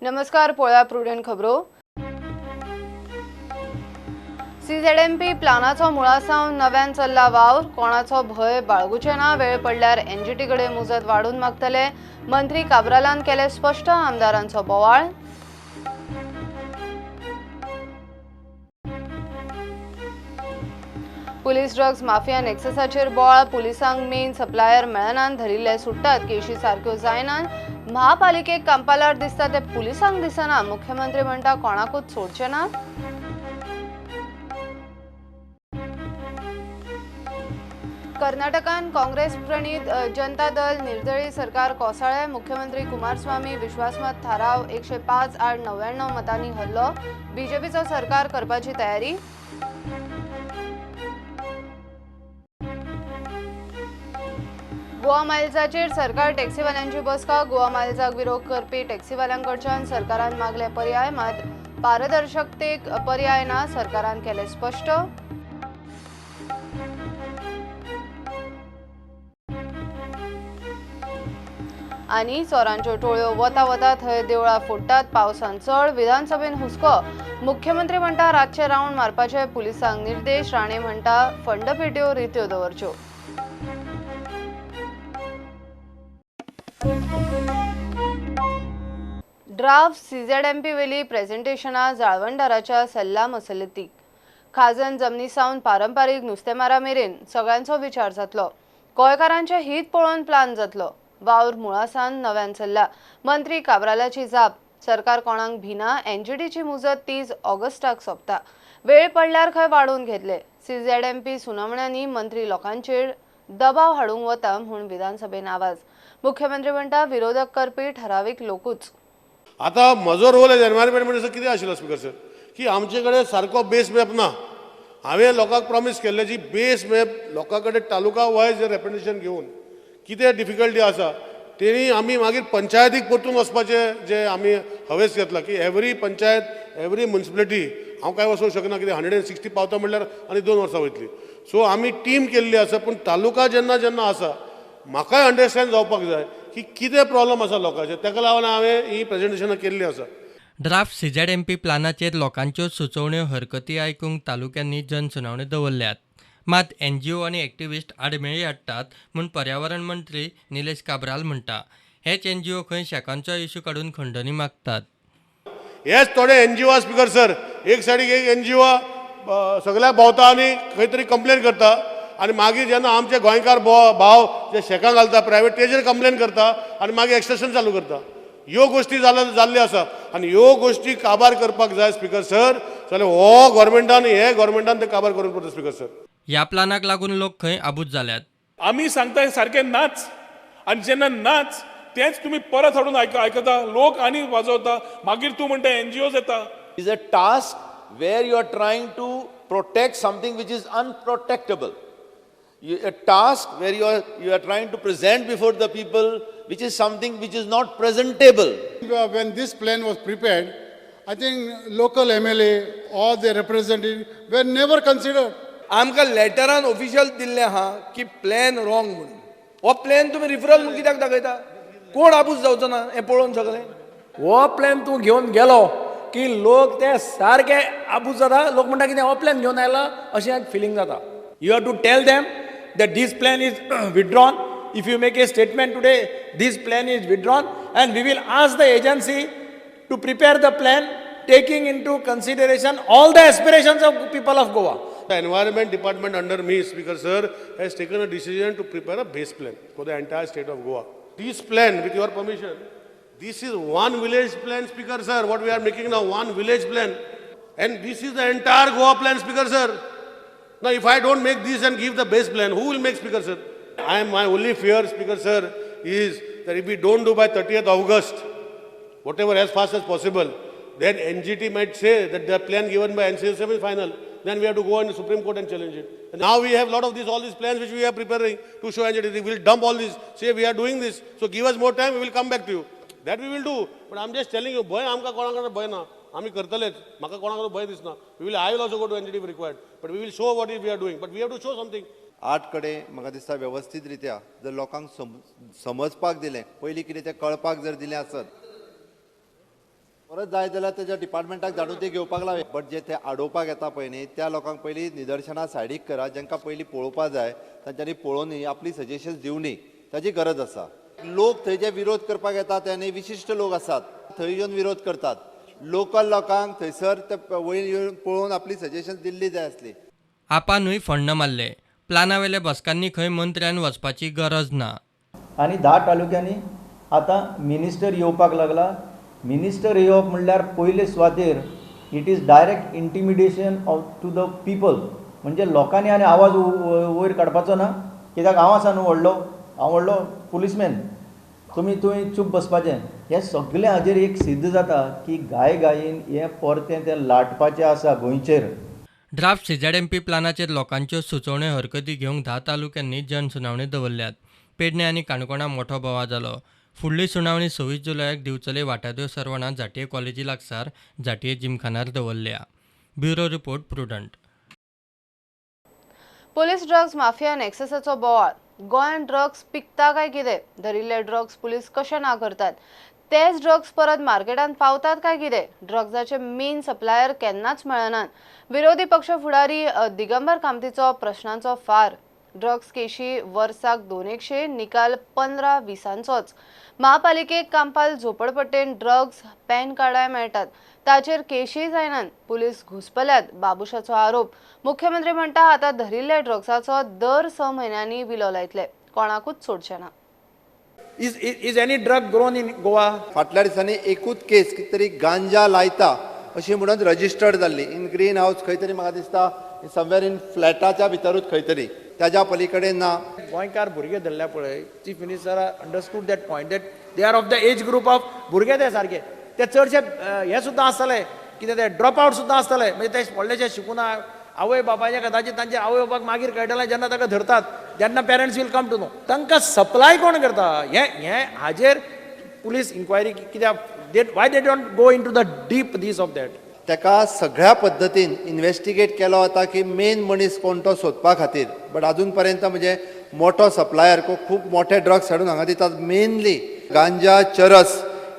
नमस्कार, पळया प्रुडंट खबरो. सीझेडएमपी प्लानाचो मुळासावन नव्यान चल्ला वावर, कोणाचो भंय बाळगुचे ना, वेळ पडल्यार एनजीटी कडेन मुजत वाडून मागतले. मंत्री काब्रालान केले स्पश्ट, आमदारांचो बोवाळ. पुलीस ड्रग्ज माफिया नेक्ससाचेर बोवाळ, पुलिसांक मेन सप्लायर मेळनान, धरिल्ले सुट्टात, केशी सारक्यो जायनान. महापालिकेक कांपालार दिसता ते पुलिसांक दिसना, मुख्यमंत्री म्हणटा कोणाकूच सोडचे ना. कर्नाटकान काँग्रेस प्रणीत जनता दल निर्दळी सरकार कोसळ्ळे, मुख्यमंत्री कुमारस्वामी विश्वासमत थाराव 105-99 मतांनी हरलो. बीजेपीचो सरकार करपाची तयारी. गोवा मायल्साचेर सरकार टॅक्सीवाल्यांची बसका, गोवा मायल्साक विरोध करपी टॅक्सीवाल्यांकडच्यान सरकारान मागले पर्याय, मात पारदर्शकतेक पर्याय ना, सरकारान केले स्पश्ट. आनी चोरांच्यो टोळयो वता वता थंय देवळां फोडटात, पावसान चड, विधानसभेन हुस्को. मुख्यमंत्री म्हणटा रातचे रावंड मारपाचे पुलिसांक निर्देश, राणे म्हणटा फंडपेट्यो रित्यो दवरच्यो. ड्राफ्ट सीझेडएमपी वेली प्रेझेंटेशनां जाळवणदाराच्या सल्ला मसलतीक, खाजन जमनी सावन पारंपारीक नुस्तेमारा मेरेन सगळ्यांचो विचार जातलो, गोंयकारांचें हित पळोवन प्लान जातलो. वावर मुळासान नव्यान चल्ला. मंत्री काब्रालाची जाप, सरकार कोणाक भिना, एनजीटीची मुजत 30 ऑगस्टाक सोंपता, वेळ पडल्यार खंय वाडोवन घेतले. सीझेडएमपी सुनावण्यांनी मंत्री लोकांचेर दबाव हाडूंक वता म्हूण विधानसभेन आवाज. मुख्यमंत्री म्हणटा विरोधक करपी ठरावीक लोकूच. आतां म्हजो रोल एज एनवायरमेंट मिनिस्टर कितें आशिल्लो स्पिकर सर, की आमचे कडेन सारको बेस मॅप ना. हांवें लोकांक प्रॉमीस केल्लें जी बेस मॅप लोकां कडेन तालुका वायज रेप्रेजेंटेशन घेवन कितें डिफिकल्टी आसा तेणी आमी मागीर पंचायतीक परतून वचपाचें जे आमी हवेस घेतला की एवरी पंचायत एवरी म्युनिसिपलिटी, हांव कांय वचूंक शकना कितें 160 पावता म्हणल्यार आनी 2 वर्सां वयतली. सो आमी टीम केल्ली आसा, पूण तालुका जेन्ना जेन्ना आसा म्हाकाय अंडरस्टँड जावपाक जाय की कितें प्रॉब्लम आसा लोकांचे, ताका लागून हांवें ही प्रेजेंटेशनां केल्ली आसा. ड्राफ्ट सीझेडएमपी प्लानाचेर लोकांच्यो सुचोवण्यो हरकती आयकूंक तालुक्यांनी जनसुनावणी दवरल्यात, मात एनजीओ आनी एक्टिविस्ट आडमेळी हाडटात म्हूण पर्यावरण मंत्री निलेश काब्राल म्हणटा. हेच एनजीओ खंय शेकांचो इशू काडून खंडणी मागतात. हेच थोडे एनजीओ स्पिकर सर, एक सायडीक एक एनजीओ सगळ्याक भोंवता आनी खंय तरी कंप्लेन करता, आनी मागीर जेन्ना आमचे गोंयकार भाव जे शेकां घालता प्रायवेट तेजेर कंप्लेन करता आनी मागीर एक्सट्रेशन चालू करता. ह्यो गोश्टी जाल्ल्यो आसा आनी ह्यो गोश्टी काबार करपाक जाय स्पिकर सर, जाल्यार हो गव्हर्मेंटान हे गव्हर्मेंटान ते काबार करूंक पडटा स्पिकर सर. ह्या प्लानाक लागून लोक खंय आबूज जाल्यात. आमी सांगता सारकें नाच, आनी जेन्ना नाच तेंच तुमी परत हाडून आयकता, लोक आनी वाजवता, मागीर तूं म्हणटा एनजीओज येता. Is a task where you are trying to protect something which is unprotectable. A task where you are trying to present before the people which is something which is not presentable. When this plan was prepared, I think local MLA or their representative were never considered. आमकां लेटरान official दिल्लें आहा की plan wrong म्हणून. हो plan तुमी referral म्हणून कित्याक दाखयता? कोण आबूज जावचो ना हें पळोवन सगळें? हो प्लॅन तूं घेवन गेलो की लोक ते सारके आबूज जाता, लोक म्हणटा कितें हो प्लॅन घेवन आयला अशें एक फिलींग जाता. You have to tell them that this plan is withdrawn. If you make a statement today, this plan is withdrawn and we will ask the agency to prepare the plan taking into consideration all the aspirations of people of Goa. The Environment Department under me, Speaker Sir, has taken a decision to prepare a base plan for the entire state of Goa. This plan, with your permission, this is one village plan, Speaker Sir, what we are making now, one village plan. And this is the entire Goa plan, Speaker Sir. Now, if I don't make this and give the base plan, who will make, Speaker Sir? My only fear, Speaker Sir, is that if we don't do by 30th August, whatever as fast as possible, then NGT might say that the plan given by NCSM is final. Then we have to go in the Supreme Court and challenge it. And now we have lot of these, all these plans which we are preparing to show NGT. We will dump all this, say we are doing this, so give us more time, we will come back to you. That we will do. But I am just telling you, भंय आमकां कोणाक भंय ना, आमी करतलेच, म्हाका कोणाक भंय दिसना. We will, I will also go to NGT if required. But we will show what we are doing. But we have to show something. 8 कडेन म्हाका दिसता वेवस्थीत रित्या जर लोकांक समजपाक दिलें, पयलीं कितें तें कळपाक जर दिलें आसत परत जाय जाल्यार तेज्या डिपार्टमेंटाक धाडून ते घेवपाक लाय, बट जे ते आडोवपाक येता पळय न्ही त्या लोकांक पयलीं निदर्शनां सायडीक करा, जांकां पयलीं पळोवपा जाय तांच्यांनी पळोवनी आपली सजेशन्स दिवनी, ताजी गरज आसा. लोक थंय जे विरोध करपाक येता ते न्ही विशिश्ट लोक आसात थंय येवन विरोध करतात, लोकल लोकांक थंयसर ते वयर येवन पळोवन आपली सजेशन्स दिल्ली जाय आसली. आपानूय फण्ण मारले. प्लानावेल्या बसकांनी खंय मंत्र्यान वचपाची गरज ना. आनी 10 तालुक्यांनी आतां मिनिस्टर येवपाक लागला. मिनिस्टर येवप म्हणल्यार पयले सुवातेर it is direct intimidation of to the people. म्हणजे लोकांनी आनी आवाज वयर काडपाचो ना, कित्याक हांव आसा न्हू व्हडलो, हांव व्हडलो पुलीसमॅन, तुमी थंय चूप बसपाचें. हें सगळें हाजेर एक सिद्ध जाता की घाय घायीन हें परतें तें लाटपाचें आसा गोंयचेर. ड्राफ्ट सीझेडएमपी प्लानाचेर लोकांच्यो सुचोवण्यो हरकती घेवंक 10 तालुक्यांनी जनसुनावणी दवरल्यात. पेडणे आनी काणकोणा मोठो बोवाळ जालो. फुडली सुनावणी 26 जुलयाक दिवचले वाटादेव सर्वणा झांटये कॉलेजी लागसार झांटये जिमखानार दवरल्या. Bureau report, Prudent. Police drugs mafia नेक्ससाचो बोवाळ. गोंयांत ड्रग्स पिकता काय कितें? धरिल्ले ड्रग्स पुलीस कशे ना करतात? तेच ड्रग्स परत मार्केटांत पावतात काय कितें? ड्रग्साचे मेन सप्लायर केन्नाच मेळनात. विरोधी पक्ष फुडारी दिगंबर कामतीचो प्रश्नांचो फार. ड्रग्स केशी वर्साक 200, निकाल 15-20. महापालिकेक कांपाल झोपडपट्टेन ड्रग्स पॅन कार्डाय मेळटात, ताचेर केशीय जायनात. पुलीस घुसपल्यात, बाबुशाचो आरोप. मुख्यमंत्री म्हणटा आतां धरिल्ल्या ड्रग्साचो दर 6 म्हयन्यांनी विलो लायतले, कोणाकूच सोडचे ना. Is any drug grown in Goa? फाटल्या दिसांनी एकूच केस कितें तरी गांजा लायता अशी म्हणून रजिस्टर्ड जाल्ली इन ग्रीन हावस खंय तरी, म्हाका दिसता समवेर इन फ्लॅटाच्या भितरूच खंय तरी, त्याच्या पलीकडे ना. गोंयकार भुरगे धरल्या पळय, chief minister understood that point that they are of the age group of भुरगे ते सारके, ते चडशे हे सुद्दां आसतले कितें ते ड्रॉप आवट सुद्दां आसतले, म्हणजे ते व्हडलेशे शिकूना, आवय बापायचे कदाचित तांचे आवय बापाक मागीर कळटलें जेन्ना ताका धरतात, जेन्ना parents will come to know. तांकां सप्लाय कोण करता हें हें हाजेर पुलीस इन्क्वायरी कित्याक, why they don't go into the deep these of that. ताका सगळ्या पद्दतीन इन्वेस्टिगेट केलो वता की मेन मनीस कोण तो सोदपा खातीर, बट अजून पर्यंत म्हणजे मोठो सप्लायर खूब मोठे ड्रग्स हाडून हांगा दितात, मेनली गांजा चरस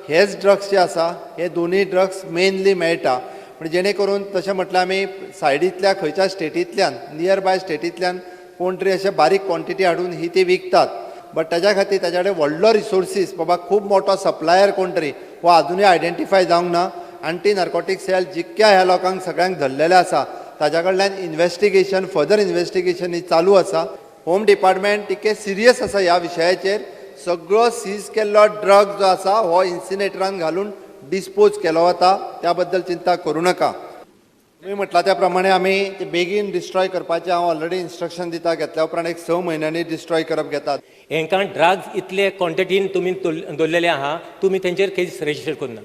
हेच ड्रग्स जे आसा हे दोनूय ड्रग्स मेनली मेळटा. पण जेणे करून तशें म्हटल्यार आमी सायडींतल्या खंयच्या स्टेटींतल्यान नियर बाय स्टेटींतल्यान कोण तरी अशें बारीक क्वॉन्टिटी हाडून ही ती विकतात, बट ताज्या खातीर ताज्या कडेन व्हडलो रिसोर्सीस बाबा खूब मोठो सप्लायर कोण तरी हो आजुनूय आयडेंटिफाय जावंक ना. एंटी नार्कोटीक सेल जितक्या ह्या लोकांक सगळ्यांक धरलेलें आसा ताज्या कडल्यान इन्वेस्टिगेशन फर्दर इन्वेस्टिगेशन ही चालू आसा. होम डिपार्टमेंट तितकें सिरियस आसा ह्या विशयाचेर, सगळो सीज केल्लो ड्रग जो आसा हो इन्सिनेटरान घालून डिस्पोज केलो वता, त्या बद्दल चिंता करूं नाका. तुमी म्हटलां त्या प्रमाणे आमी ते बेगीन डिस्ट्रॉय करपाचें हांव ऑलरेडी इन्स्ट्रक्शन दिता, घेतल्या उपरांत एक 6 म्हयन्यांनी डिस्ट्रॉय करप घेतात. हेंकां ड्रग्स इतले क्वॉन्टिटीन तुमी दवरलेले आहा, तुमी तेंचेर केस रजिस्टर करुना.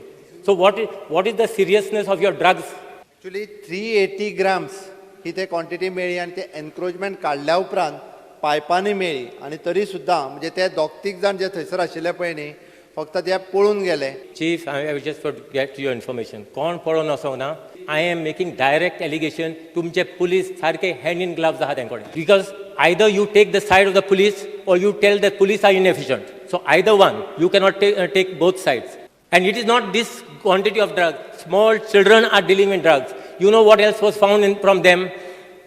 So what is the seriousness of your drugs? Actually 380 grams ही ते क्वॉन्टिटी मेळ्ळी आनी ते एनक्रोचमेंट काडल्या उपरांत पायपांनी मेळ्ळी, आनी तरी सुद्दां म्हणजे ते 2-3 जाण जे थंयसर आशिल्ले पळय न्ही फक्त ते पळून गेले. Chief, I just for get your information, कोण पळोवन वचोंक ना. I am making direct allegation, तुमचे पुलीस सारके हँड इन ग्लव्स आहा तेंकडे, because either you take the side of the police or you tell the police are inefficient. So either one, you cannot take both sides. And it is not this quantity of drugs. Small children are dealing in drugs. You know what else was found from them?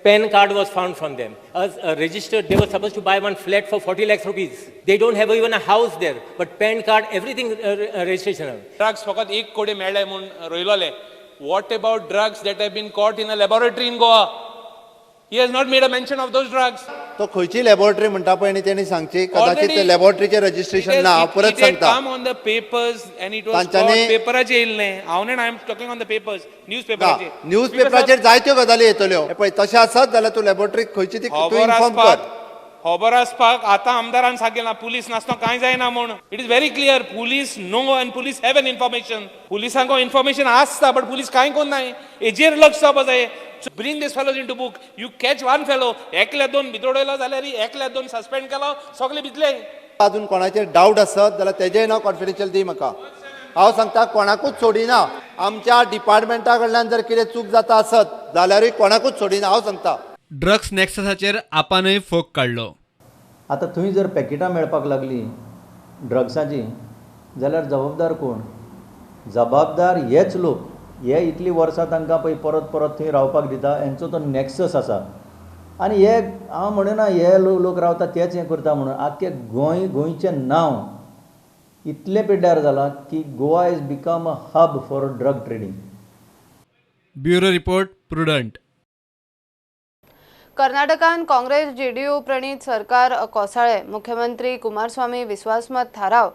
PAN card was found from them. As registered, they were supposed to buy one flat for 40 lakhs rupees. They don't have even a house there, but PAN card, everything registration. Drugs फकत 1 कोटी मेळ्ळे म्हूण रोयलोले. What about drugs that have been caught in a laboratory in Goa? He has not made a mention of those drugs. तो खंयची laboratory म्हणटा पळय न्ही तेणी सांगची, कदाचित ते लॅबोरेटरीचें रजिस्ट्रेशन ना, हांव परत सांगता. Come on the papers and it was caught, पेपराचेर येयल्लें. हांव न्ही, I am talking on the papers, news पेपराचेर. न्यूज पेपराचेर जायत्यो गजाली येतल्यो. पळय तशें आसत जाल्यार तूं लॅबोरेटरी खंयची ती तूं इन्फॉर्म कर. खबर आसपाक आतां आमदारान सांगलें पुलीस नासतना कांय जायना म्हूण. It is very clear, police know and police have an information. पुलिसांक इन्फॉर्मेशन आसता बट पुलीस कांय करनाय. हेजेर लक्ष जावपा जाय. Bring this fellows into book. You catch one fellow, एकल्या 2 भितर उडयलो जाल्यार एकल्या 2 सस्पेंड केलो, सगळे भितले. अजून कोणाचेर डावट आसत जाल्यार तेजेय नांव कॉन्फिडेन्शियल दी म्हाका. हांव सांगता कोणाकूच सोडिना. आमच्या डिपार्टमेंटा कडल्यान जर कितें चूक जाता आसत जाल्यारूय कोणाकूच सोडिना, हांव सांगता. ड्रग्स नेक्ससाचेर आपानय फोग काडलो. आतां थंय जर पॅकेटां मेळपाक लागलीं ड्रग्साचीं जाल्यार जबाबदार कोण? जबाबदार हेच लोक. हे इतलीं वर्सां तांकां पळय परत परत थंय रावपाक दिता, हेंचो तो नॅक्सस आसा. आनी हे हांव म्हणिना हे लोक रावता तेच हें करता म्हणून, आख्खे गोंय गोंयचें नांव इतलें पिड्ड्यार जालां की Goa is become a hub for drug trading. Bureau report, Prudent. कर्नाटकान काँग्रेस जेडीयू प्रणीत सरकार कोसळ्ळें. मुख्यमंत्री कुमारस्वामी विस्वासमत थाराव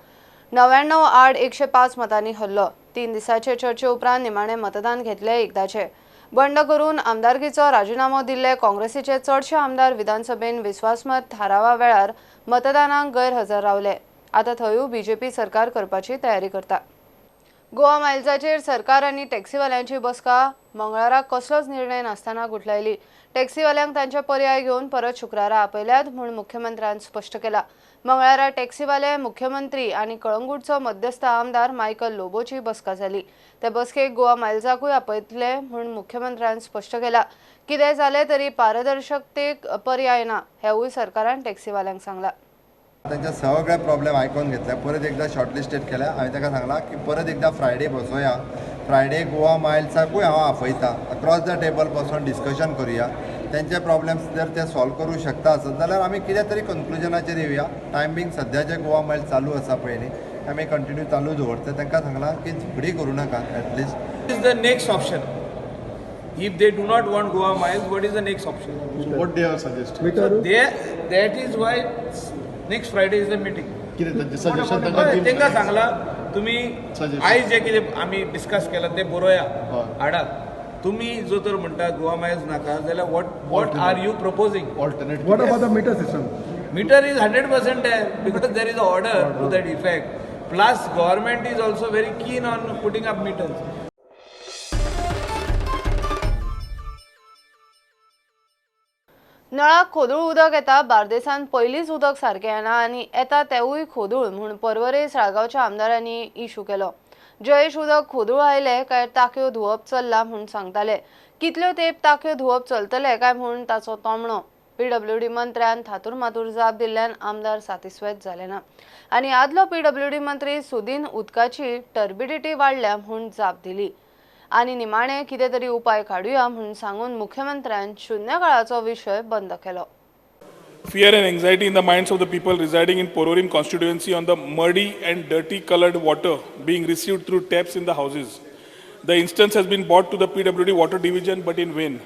99 आड 105 मतांनी हरलो. 3 दिसाचे चर्चे उपरांत निमाणे मतदान घेतले एकदाचे. बंड करून आमदारकीचो राजिनामो दिल्ले काँग्रेसीचे चडशे आमदार विधानसभेन विस्वासमत थारावा वेळार मतदानाक गैरहजर रावले. आतां थंयूय बीजेपी सरकार करपाची तयारी करता. गोवा मायल्साचेर सरकार आनी टॅक्सीवाल्यांची बसका मंगळाराक कसलोच निर्णय नासतना गुठलायली. टॅक्सीवाल्यांक तांचे पर्याय घेवन परत शुक्रारा आपयल्यात म्हूण मुख्यमंत्र्यान स्पश्ट केला. मंगळारा टॅक्सीवाले, मुख्यमंत्री आनी कळंगूटचो मध्यस्थ आमदार मायकल लोबोची बसका जाली. ते बसकेक गोवा मायल्साकूय आपयतले म्हूण मुख्यमंत्र्यान स्पश्ट केला. कितें जालें तरी पारदर्शकतेक पर्याय ना हेवूय सरकारान टॅक्सीवाल्यांक सांगला. तांचे सगळे प्रॉब्लेम आयकून घेतले, परत एकदा शॉर्टलिस्टेड केल्या. हांवें ताका सांगलां की परत एकदा फ्रायडे बसोया. फ्रायडे गोवा मायल्साकूय हांव आपयता. अक्रॉस the table बसून डिस्कशन करुया. तेंचे प्रॉब्लेम्स जर ते सॉल्व करूं शकता आसत जाल्यार आमी कितें तरी कन्क्लुजनाचेर येवया. टायम बींग सद्याचे गोवा मायल्स चालू आसा पयलीं आमी कंटिन्यू चालू दवरता. तांकां सांगलां की झगडी करूं नाका at least. Is the next option? If they do not want Goa Miles, what is the next option? So what they are suggesting? So that is why next Friday is the meeting. Suggestion तांकां सांगला तुमी आयज जे कितें आमी discuss केला ते बरोया हाडा. तुमी जो तर म्हणटा गोवा मायल्स नाका जाल्यार what are you proposing? Alternate. What about the meter system? Meter is 100% there because there is a order to that effect. Plus government is also very keen on putting up meters. नळाक खोदूळ उदक येता. बार्देसान पयलींच उदक सारकें येना आनी येता तेवूय खोदूळ म्हूण पर्वरे साळगांवच्या आमदारांनी इशू केलो. जयेश उदक खोदूळ आयलें काय टाक्यो धुवप चल्ला म्हूण सांगताले. कितल्यो तेंप टाक्यो धुवप चलतले काय म्हूण ताचो तोमणो. पीडब्ल्यूडी मंत्र्यान थातूर मातूर जाप दिल्ल्यान आमदार सातिस्वेत जाले ना आनी आदलो पीडब्ल्यूडी मंत्री सुदीन उदकाची टर्बिडिटी वाडल्या म्हूण जाप दिली आनी निमाणे कितें तरी उपाय काडुया म्हूण सांगून मुख्यमंत्र्यान शून्य काळाचो विशय बंद केलो. Fear and anxiety in the minds of the people residing in Porvorim constituency on the muddy and dirty colored water being received through taps in the houses. The instance has been brought to the PWD water division, but in vain.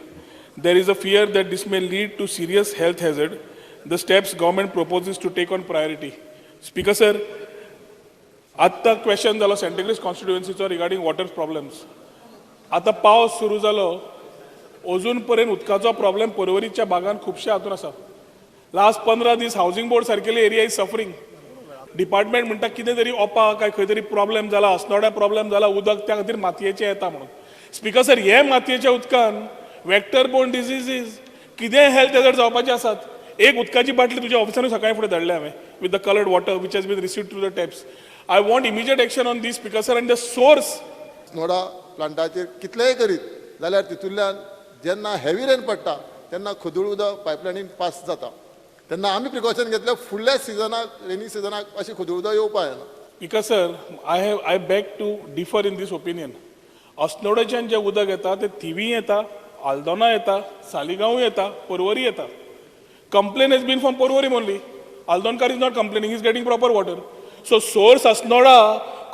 There is a fear that this may lead to serious health hazard. The steps government proposes to take on priority. Speaker sir, आत्ता question जालो सेंटेक्रूज कॉन्स्टिट्युएन्सीचो regarding water problems. आतां पावस सुरू जालो, अजून पर्यंत उदकाचो problem पर्वरीच्या भागान खुबशे हातून आसा. लास्ट 15 दीस हावसिंग बोर्ड सारकेले एरिया is suffering. Department म्हणटा कितें तरी ओपा काय खंय तरी प्रॉब्लेम जाला, अस्नोड्या प्रॉब्लेम जाला, उदक त्या खातीर मातयेचें येता म्हणून. स्पीकर सर, हे मातयेच्या उदकान वेक्टर बोर्न डिजीजीस कितेंय हेल्थ हॅजर्ड जावपाचे आसात. एक उदकाची बाटली तुज्या ऑफिसानूय सकाळी फुडें धाडल्या हांवें with the coloured water which has been received through the taps. I want immediate action on this speaker sir and the source. Assonora प्लांटाचेर कितलेय करीत जाल्यार तितूंतल्यान जेन्ना हेवी रेन पडटा तेन्ना खोदूळ उदक पायपलायनीन पास जाता. तेन्ना आमी प्रिकॉशन घेतले फुडल्या सिजनाक रेनी सिजनाक अशें खोदूळ उदक येवपा जायना. Speaker sir, I beg to differ in this opinion. अस्नोडेच्यान जें उदक येता तें थिवी येता, आल्दोना येता, सालिगांव येता, पर्वरी येता. Complain has been from Porvorim only. Aldonkar is not complaining, is getting proper water. So source Assonora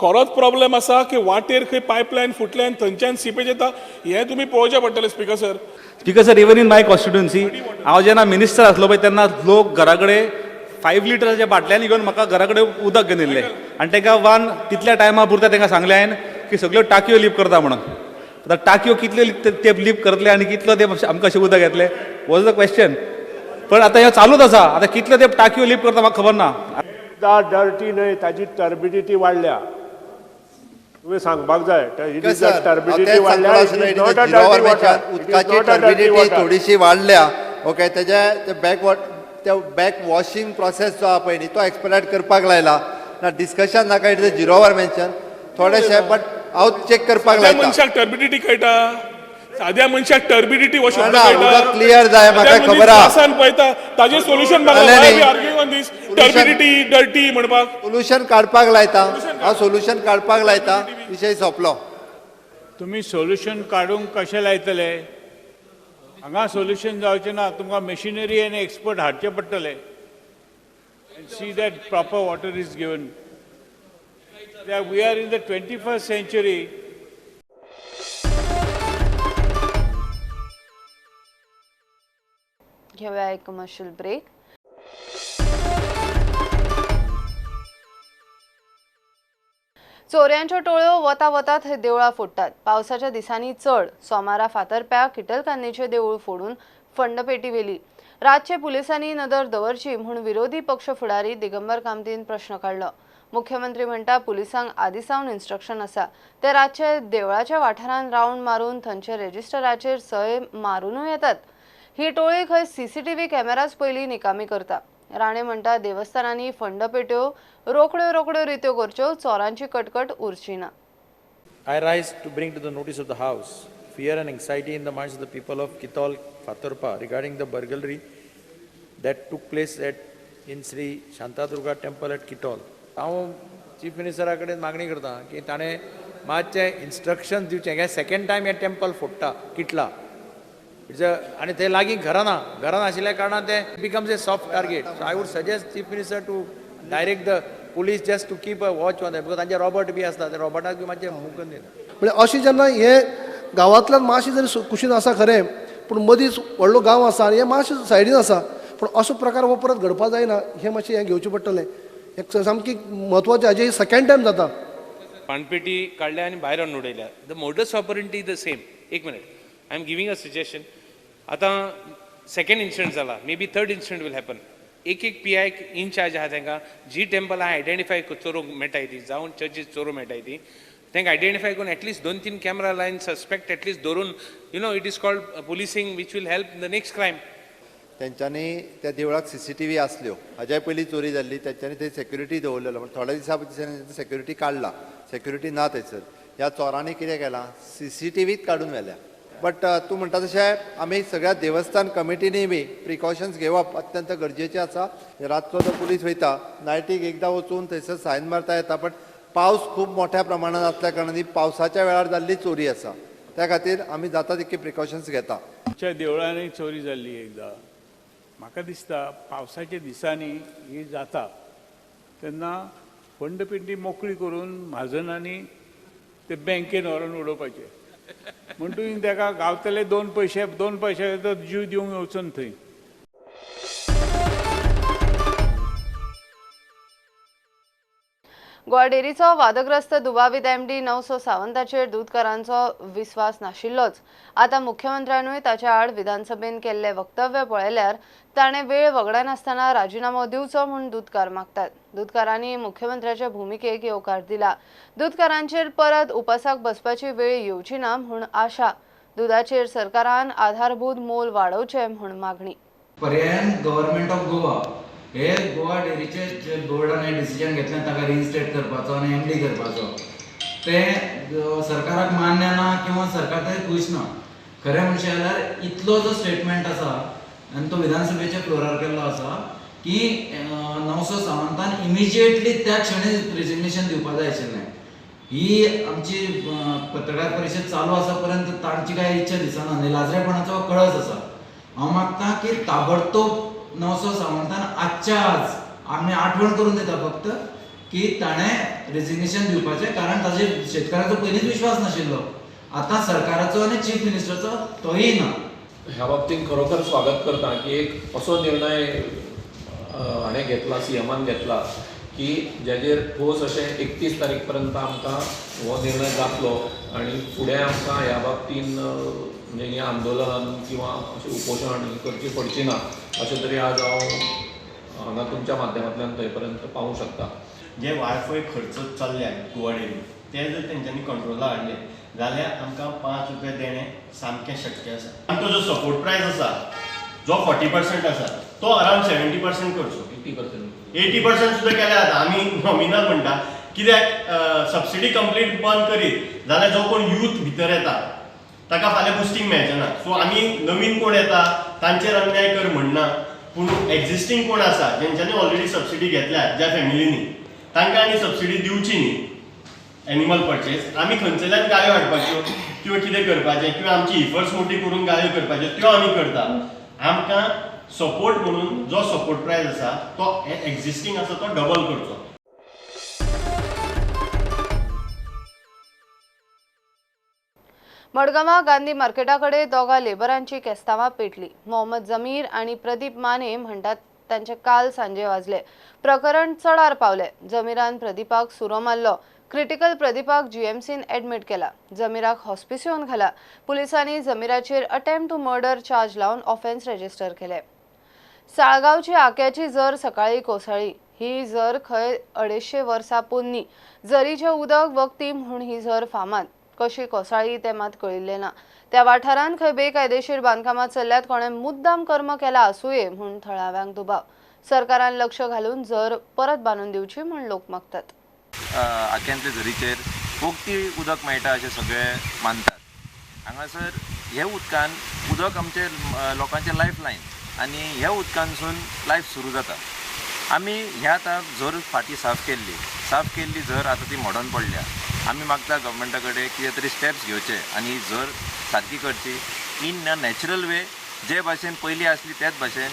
खरोच प्रॉब्लेम आसा की वाटेर खंय पायपलायन फुटल्यान थंयच्यान सिपेज येता हें तुमी पळोवचें पडटलें speaker sir. Speaker sir, even in my constituency हांव जेन्ना मिनिस्टर आसलो पळय तेन्ना लोक घरा कडेन 5 लिटराच्या बाटल्यांनी घेवन म्हाका घरा कडेन उदक घेवन येयल्ले आनी तांकां वान तितल्या टायमा पुरता तांकां सांगलें हांवें की सगळ्यो टाकयो लीप करता म्हणून. आतां टाकयो कितल्यो ते लीप करतले आनी कितलो ते आमकां अशें उदक येतलें वॉज the question. पण आतां हें चालूच आसा, आतां कितले ते टाकयो लीप करता म्हाका खबर ना. डर्टी न्हय, ताजी टर्बिडिटी वाडल्या. तुवें सांगपाक जाय टर्बिडिटी वाडल्या, उदकाची टर्बिडिटी थोडीशी वाडल्या. ओके, तेजे बॅकवर्ड ते बॅक वॉशिंग प्रोसेस जो आहा पळय न्ही तो एक्सपेडायट करपाक लायला ना. डिस्कशन नाका, it is zero our mention थोडेशे, बट हांव चॅक करपाक लायता. मनशाक टर्बिडिटी कळटा, साद्या मनशाक टर्बिडिटी हो शब्द कळटा, उदक क्लियर जाय म्हाका खबर आसा. पळयता ताजें solution. on this turbidity dirty म्हणपाक. सोल्युशन काडपाक लायता हांव, सोल्युशन काडपाक लायता, विशय सोंपलो. तुमी सोल्युशन काडूंक कशें लायतले? हांगा सोल्युशन जावचें ना, तुमकां मशिनरी आनी एक्सपर्ट हाडचे पडटले. See that proper water is given. We are in the 21st century. घेऊया एक कमर्शियल ब्रेक. चोरयांच्यो टोळयो वता वता थंय देवळां फोडटात. पावसाच्या दिसांनी चड. सोमारा फातरप्या किटलकान्नीचें देवूळ फोडून फंडपेटी व्हेली. रातचे पुलिसांनी नदर दवरची म्हूण विरोधी पक्ष फुडारी दिगंबर कामतीन प्रश्न काडलो. मुख्यमंत्री म्हणटा पुलिसांक आदी सावन इन्स्ट्रक्शन आसा, ते रातचे देवळाच्या वाठारांत रावंड मारून थंयचे रेजिस्टराचेर सय मारूनूय येतात. ही टोळी खंय सीसीटीव्ही कॅमेराच पयलीं निकामी करता. राणे म्हणटा देवस्थानांनी फंडपेट्यो रोखड्यो रोखड्यो रित्यो करच्यो, चोरांची कटकट उरची ना. I rise to bring to the notice of the house fear and anxiety in the minds of the people of Kitol, Fatorpa regarding the burglary that took place at in Shri Shantadurga temple at Kitol. हांव chief मिनिस्टरा कडेन मागणी करता की ताणें मातशें instruction दिवचें. कित्याक second time हें टेम्पल फोडटा किटला, it's a, आनी ते लागीं घरां ना, घरां नाशिल्ल्या कारणान तें becomes a soft target. So I would suggest chief minister to direct the police just to keep a watch on that, because तांचे रॉबर्ट बी आसता, ते रॉबर्टाक बी मातशें मुकून दिता. म्हणजे अशें जेन्ना हे गांवांतल्यान मातशें जरी कुशीन आसा खरें, पूण मदींच व्हडलो गांव आसा आनी हे मातशें सायडीन आसा, पूण असो प्रकार हो परत घडपा जायना हें मातशें हें घेवचें पडटलें. एक सामकी म्हत्वाचें हाजें सेकंड टायम जाता. पाणपेटी काडल्या आनी भायर हाडून उडयल्या. The modus operandi the same. एक minute, I am giving a suggestion. आतां सेकंड इन्सिडंट जाला, may be third incident will happen. एक एक पी I in-charge आहा, तांकां जी टेम्पल आहा आयडेंटिफाय चोरूंक मेळटाय ती, जावन चर्चीस चोरूंक मेळटाय ती, तांकां आयडेंटिफाय करून at least 2-3 camera line suspect at least धरून, you know it is called policing which will help the next crime. तेंच्यांनी त्या देवळाक सीसीटीव्ही आसल्यो, हाज्या पयलीं चोरी जाल्ली, तेंच्यांनी थंय सेक्युरिटी दवरलेलो, पूण थोड्या दिसां पयलीं सेक्युरिटी काडला, सेक्युरिटी ना थंयसर. ह्या चोरांनी कितें केलां, सीसीटीव्हीच काडून व्हेल्या. बट तूं म्हणटा तशें आमी सगळ्या देवस्थान कमिटींनी बी प्रिकॉशन्स घेवप अत्यंत गरजेचें आसा. रातचो जो पुलीस वयता नायटीक एकदां वचून थंयसर सायन मारता येता, बट पावस खूब मोठ्या प्रमाणात आसल्या कारणान ही पावसाच्या वेळार जाल्ली चोरी आसा, त्या खातीर आमी जाता तितके प्रिकॉशन्स घेता. आमच्या देवळांनी चोरी जाल्ली एकदां, म्हाका दिसता पावसाच्या दिसांनी ही जाता तेन्ना फंडपेटी मोकळी करून म्हाजनांनी ते बँकेन व्हरून उडोवपाचें, म्हण तुवें ताका गावतले 2 पयशे, 2 पयशे तो जीव दिवंक वचून थंय. गोवा डेरीचो वादग्रस्त दुबावीत एमडी नवसो सावंताचेर दूदकारांचो विस्वास नाशिल्लोच. आतां मुख्यमंत्र्यानूय ताच्या आड विधानसभेन केल्लें वक्तव्य पळयल्यार ताणें वेळ वगडायनासतना राजिनामो दिवचो म्हूण दूदकार मागतात. दूदकारांनी मुख्यमंत्र्याच्या भुमिकेक येवकार दिला. दूदकारांचेर परत उपासाक बसपाची वेळ येवची ना म्हूण आशा. दुदाचेर सरकारान आधारभूत मोल वाडोवचें म्हूण मागणी. पर्यायान गव्हर्मेंट ऑफ गोवा हे गोवा डेरीचे जे बोर्डान हे डिसिजन घेतलें ताका रिइन्स्टेट करपाचो आनी एमडी करपाचो, तें सरकाराक मान्य ना किंवा सरकार ते खूश ना. खरें म्हणशें जाल्यार इतलो जो स्टेटमेंट आसा आनी तो विधानसभेच्या फ्लोरार केल्लो आसा की नवसो सावंतान इमिजिएटली त्या क्षणी रेजिग्नेशन दिवपा जाय आशिल्लें. ही आमची पत्रकार परिशद चालू आसा पर्यंत तांची काय इच्छा दिसना, निलाजरेपणाचो कळस आसा. हांव मागता की ताबडतोब नवसो सावंतान आजच्या आज आमी आठवण करून दिता फक्त की ताणें रेजिग्नेशन दिवपाचें, कारण ताचेर शेतकारांचो पयलींच विश्वास नाशिल्लो, आतां सरकाराचो आनी चीफ मिनिस्टराचो तोय ना. ह्या बाबतींत खरोखर स्वागत करता की एक असो निर्णय हाणें घेतला, सीएमान घेतला की जेजेर ठोस अशें 31 तारीख पर्यंत आमकां हो निर्णय जातलो आनी फुडें आमकां ह्या बाबतीन म्हणजे हें आंदोलन किंवा अशें उपोशण करची पडची ना, अशें तरी आज हांव हांगा तुमच्या माध्यमांतल्यान थंय पर्यंत पावूंक शकता. जे वायफाय खर्च चल्ल्या गोवा डेरी ते जर तेंच्यांनी कंट्रोला हाडले जाल्यार आमकां 5 रुपया देणें सामकें शक्य आसा. आमचो जो सपोर्ट प्रायस आसा जो 40% आसा तो अरावंड 70% करचो, 80% सुद्दां केल्यार जाता. आमी नॉमिनल म्हणटा कित्याक सबसिडी कंप्लीट बंद करीत जाल्यार जो कोण यूथ भितर येता ताका फाल्यां बुस्टींग मेळचें ना. सो आमी नवीन कोण येता तांचेर अन्याय कर म्हणना, पूण एक्झिस्टींग कोण आसा जेंच्यांनी ऑलरेडी सबसिडी घेतल्या ज्या फॅमिलींनी, तांकां आनी सबसिडी दिवची न्ही एनिमल परचेस. आमी खंयच्यान गायो हाडपाच्यो किंवा कितें करपाचें किंवा आमची इफर्ट्स मोठी करून गायो करपाच्यो त्यो आमी करता. आमकां सपोर्ट म्हणून जो सपोर्ट प्रायस आसा तो एक्झिस्टींग आसा तो डबल करचो. मडगांवां गांधी मार्केटा कडेन दोगा लेबरांची केस्तांवां पेटली. मोहम्मद जमीर आनी प्रदीप माने म्हणटात तांचे काल सांजे वाजले. प्रकरण चडार पावले. जमीरान प्रदीपाक सुरो मारलो. क्रिटिकल प्रदीपाक जीएमसीन एडमिट केला. जमीराक हॉस्पिसियोन घाला. पुलिसांनी जमीराचेर अटेम्प्ट टू मर्डर चार्ज लावन ऑफेन्स रजिस्टर केले. साळगांवची आक्याची जर सकाळी कोसळ्ळी. ही जर खंय 250 वर्सां पोन्नी. जरीचें उदक वखदी म्हूण ही जर फामाद. कशी कोसळ्ळी तें मात कळिल्लें ना. त्या वाठारांत खंय बेकायदेशीर बांदकामां चल्ल्यात. कोणें मुद्दाम कर्म केला आसुये म्हूण थळाव्यांक दुबाव. सरकारान लक्ष घालून जर परत बांदून दिवची म्हूण लोक मागतात. आक्यांतले झरीचेर वखदी उदक मेळटा अशें सगळे मानतात. हांगासर हे उदकान उदक आमचे लोकांचें लायफ लायन आनी ह्या उदकांसून लायफ सुरू जाता. आमी ह्या आतां झर फाटीं साफ केल्ली झर आतां ती मोडून पडल्या. आमी मागता गव्हर्मेंटा कडेन कितें तरी स्टेप्स घेवचे आनी ही झर सारकी करची इन अ नॅचरल वे. जे भाशेन पयलीं आसली त्याच भाशेन,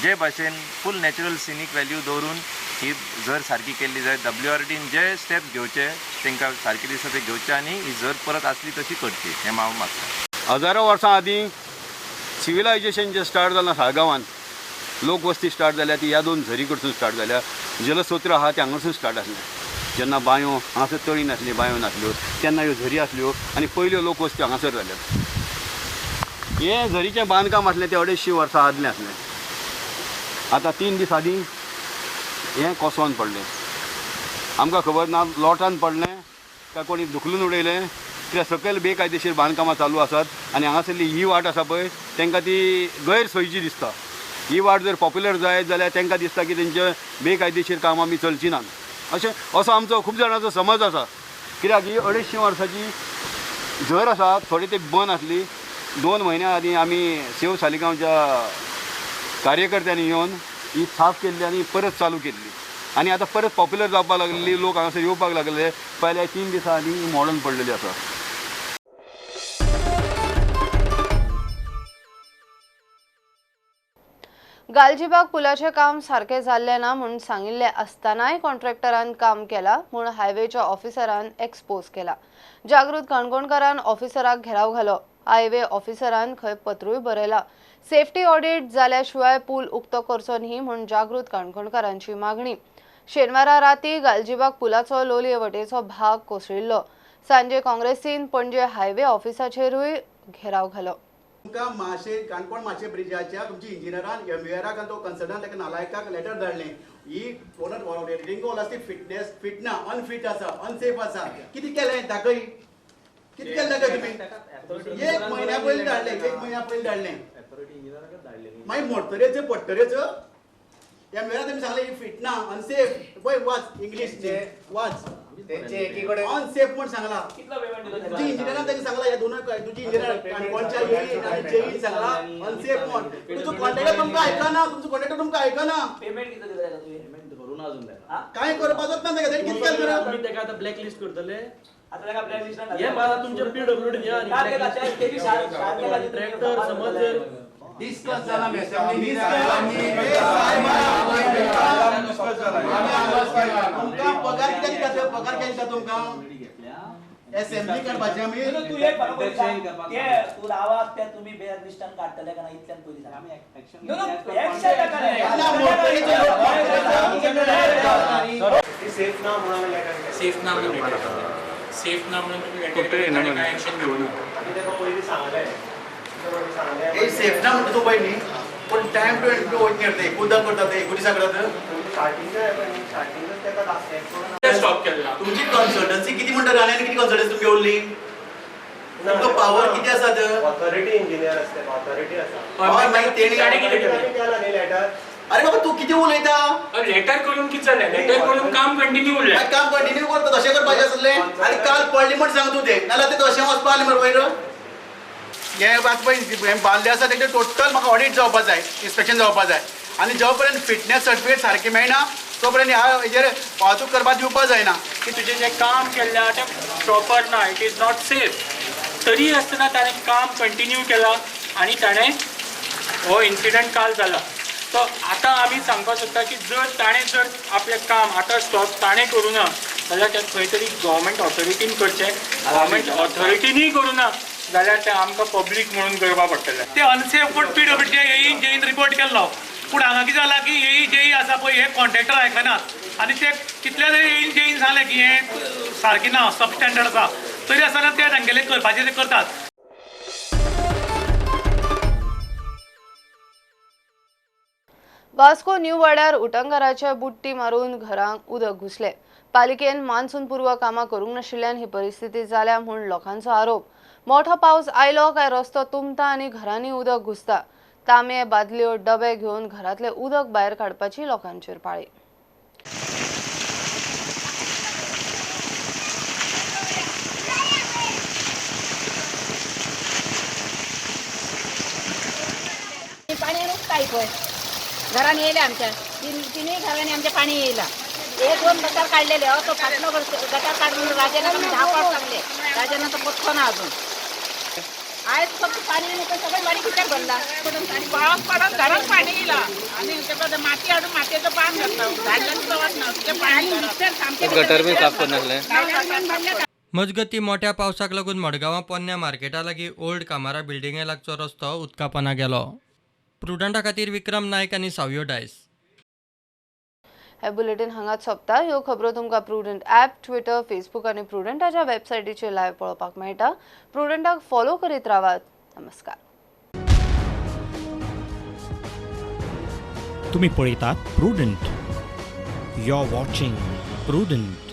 जे भाशेन फूल नॅचरल सिनीक व्हॅल्यू दवरून ही झर सारकी केल्ली जाय. WRDन जे स्टेप्स घेवचे तांकां सारके दिसता ते घेवचे आनी ही झर परत आसली तशी करची हें हांव मागता. हजारो वर्सां आदीं सिविलायजेशन जें स्टार्ट जालां साळगांवान, लोकवस्ती स्टार्ट जाल्या ती ह्या दोन झरी कडसून स्टार्ट जाल्या. जलस्तोत्र आहा ते हांगासून स्टार्ट आसलें. जेन्ना बांयो हांगासर तळी नासली, बांयो नासल्यो तेन्ना ह्यो झरी आसल्यो आनी पयल्यो लोकवस्ती हांगासर जाल्यात. हें झरीचें बांदकाम आसलें तें 250 वर्सां आदलें आसलें. आतां 3 दीस आदीं हें कोसोन पडलें. आमकां खबर ना लोटान पडलें काय कोणी धुकलून उडयलें. कित्याक सकयल बेकायदेशीर बांदकामां चालू आसात आनी हांगासरली ही वाट आसा पळय तांकां ती गैरसोयीची दिसता. ही वाट जर पॉप्युलर जायत जाल्यार तांकां दिसता की तेंचे बेकायदेशीर कामां आमी चलची नात. अशें असो आमचो खूब जाणांचो समज आसा. कित्याक ही 250 वर्सांची झर आसा, थोडी ती बंद आसली. 2 म्हयन्या आदीं आमी सेव सालिगांवच्या कार्यकर्त्यांनी येवन ही साफ केल्ली आनी परत चालू केल्ली आनी आतां परत पॉप्युलर जावपाक लागलेली. लोक हांगासर येवपाक लागले. पयल्या 3 दिसां आदीं ही मोडून पडलेली आसा. गालजीबाग पुलाचें काम सारकें जाल्लें ना म्हूण सांगिल्लें आसतनाय कॉन्ट्रॅक्टरान काम केलां म्हूण हायवेच्या ऑफिसरान एक्सपोज केला. जागृत काणकोणकारान ऑफिसराक घेराव घालो. हायवे ऑफिसरान खंय पत्रूय बरयला. सेफ्टी ऑडिट जाल्या शिवाय पूल उक्तो करचो न्ही म्हूण जागृत काणकोणकारांची मागणी. शेनवारा राती गालजीबाग पुलाचो लोलये वटेचो भाग कोसळिल्लो. सांजे काँग्रेसीन पणजे हायवे ऑफिसाचेरूय घेराव घालो. तुमकां माशे काणकोण माशे ब्रिजाच्या तुमची इंजिनियरान एमवीआराक आनी तो कन्सल्टंट ताका नालायकाक लेटर धाडलें. ही रिंग वॉल आसा ती फिटनेस फिट ना, अनफीट आसा, अनसेफ आसा. कितें केलें दाखय, कितें केलें दाखय तुमी. 1 म्हयन्या पयलीं धाडलें, 1 म्हयन्या पयलीं धाडलें. मागीर मोडटरेच पडटरेच एमवीआराक तुमी सांगलें ही फिट ना, अनसेफ. पळय वाच इंग्लीश वाच, अनसेफ म्हण सांगला. तुजी इंजिनियरान तांकां सांगला, ह्या दोनूय तुजी इंजिनियर काणकोणच्या येईन आनी जेईन सांगला अनसेफ म्हण. तुजो कॉन्ट्रॅक्टर तुमकां आयकना, तुमचो कॉन्ट्रॅक्टर तुमकां आयकना. पेमेंट कितलो दिता ताका तुवें? पेमेंट करूं ना अजून ताका. कांय करपाचोच ना ताका. कितें केलें तुमी ताका आतां ब्लॅक लिस्ट करतले. आतां ताका ब्लॅक लिस्टान हे मला तुमच्या पीडब्ल्यूडी कॉन्ट्रॅक्टर समज जर डिस्कस जाला असेंब्ली तुमकां पगार कितें दिता? पगार कितें दिता तुमकां? असेंब्ली करपाची आमी. तूं एक तूं रावात ते तुमी ब्लॅक लिस्टान काडटले काय ना इतल्यान पयलीं सांग. सेफ ना म्हणून सेफ ना म्हणून सेफ ना म्हणून तुमी काय एक्शन घेवना. ताका पयलीं सांगलें सेफ ना म्हणटा तूं पळय न्ही, पूण टायम टू टायम वचून करता. एकूदा करता ते, एकू दिसा करता. स्टॉप केला. तुमची कन्सल्टन्सी किती म्हणटा राणे आनी किती कन्सल्टन्सी तुमगे उरली? तुमकां पावर किती आसा? ऑथॉरिटी इंजिनियर आसता, ऑथॉरिटी आसा. हय, मागीर तेणी लेटर. अरे बाबा तूं कितें उलयता? लेटर करून कितें जालें? लेटर करून काम कंटिन्यू उरलें. काम कंटिन्यू करता तशें करपाचें आसलें. आनी काल पडली म्हण सांग तूं तें, नाल्यार तें तशें वचपा आसलें मरे वयर. हे आतां पळय हें बांदलें आसा तेजें टोटल म्हाका ऑडीट जावपा जाय, इन्स्पेक्शन जावपा जाय आनी जो पर्यंत फिटनेस सर्टिफिकेट सारकी मेळना तो पर्यंत ह्या हेजेर वाहतूक करपाक दिवपा जायना. की तुजें जें काम केल्लें आहा तें प्रॉपर ना, it is not safe, तरी आसतना ताणें काम कंटिन्यू केलां आनी ताणें हो इन्सिडंट काल जाला. तो आतां आमी सांगपाक सोदता की जर ताणें जर आपलें काम आतां स्टॉप ताणें करूं ना जाल्यार तें खंय तरी गव्हर्मेंट ऑथॉरिटीन करचें, गव्हर्मेंट ऑथॉरिटीनूय करूं ना जाल्यार तें आमकां पब्लीक म्हणून करपाक पडटलें. ते अनसेफ पूण पीडब्ल्यूडीच्या एई जेईन रिपोर्ट केल्लो, पूण हांगा कितें जालां की एई जेई आसा पळय हे कॉन्ट्रॅक्टर आयकनात आनी ते कितले तरी एईन जेईन सांगलें की हें सारकें ना, सब स्टँडर्ड आसा, तरी आसतना ते तांगेले करपाचें ते करतात. वास्को न्यू वाड्यार उटंगाराच्या बुट्टी मारून घरांक उदक घुसले. पालिकेन मान्सून पूर्व कामां करूंक नाशिल्ल्यान ही परिस्थिती जाल्या म्हूण लोकांचो आरोप. मोठो पावस आयलो काय रस्तो तुंबता आनी घरांनी उदक घुसता. तांबे, बादल्यो, डबे घेवन घरांतलें उदक भायर काडपाची लोकांचेर पाळी. पाणी उकताय पळय घरान येयलें आमच्या तिनूय घरांनी आमच्या पाणी येयला. एक दोन गटार काडलेले हो तो फाटलो गटार काडून राजाना 10 पावस लागले, राजाना तो पत्तो ना अजून. आयज फक्त पाणी सगळें पाणी कित्याक भरला, पावस पडून घरात पाणी येयला आनी तेका माती हाडून मातयेचो बांद घातला, धाडल्यान चवत ना ते पाणी गटर बी साफ करनासलें. मजगती मोठ्या पावसाक लागून मडगांवां पोन्न्या मार्केटा लागीं ओल्ड कामारा बिल्डिंगे लागचो रस्तो उदकापना गेलो. प्रुडंटा खातीर विक्रम नायक आनी सावयो डायस. हे बुलेटिन हांगाच सोंपता. ह्यो खबरो तुमकां प्रुडंट ॲप, ट्विटर, फेसबूक आनी प्रुडंटाच्या वेबसायटीचेर लायव्ह पळोवपाक मेळटा. प्रुडंटाक फॉलो करीत रावात. नमस्कार. तुम्ही पळयतात Prudent. You are watching Prudent.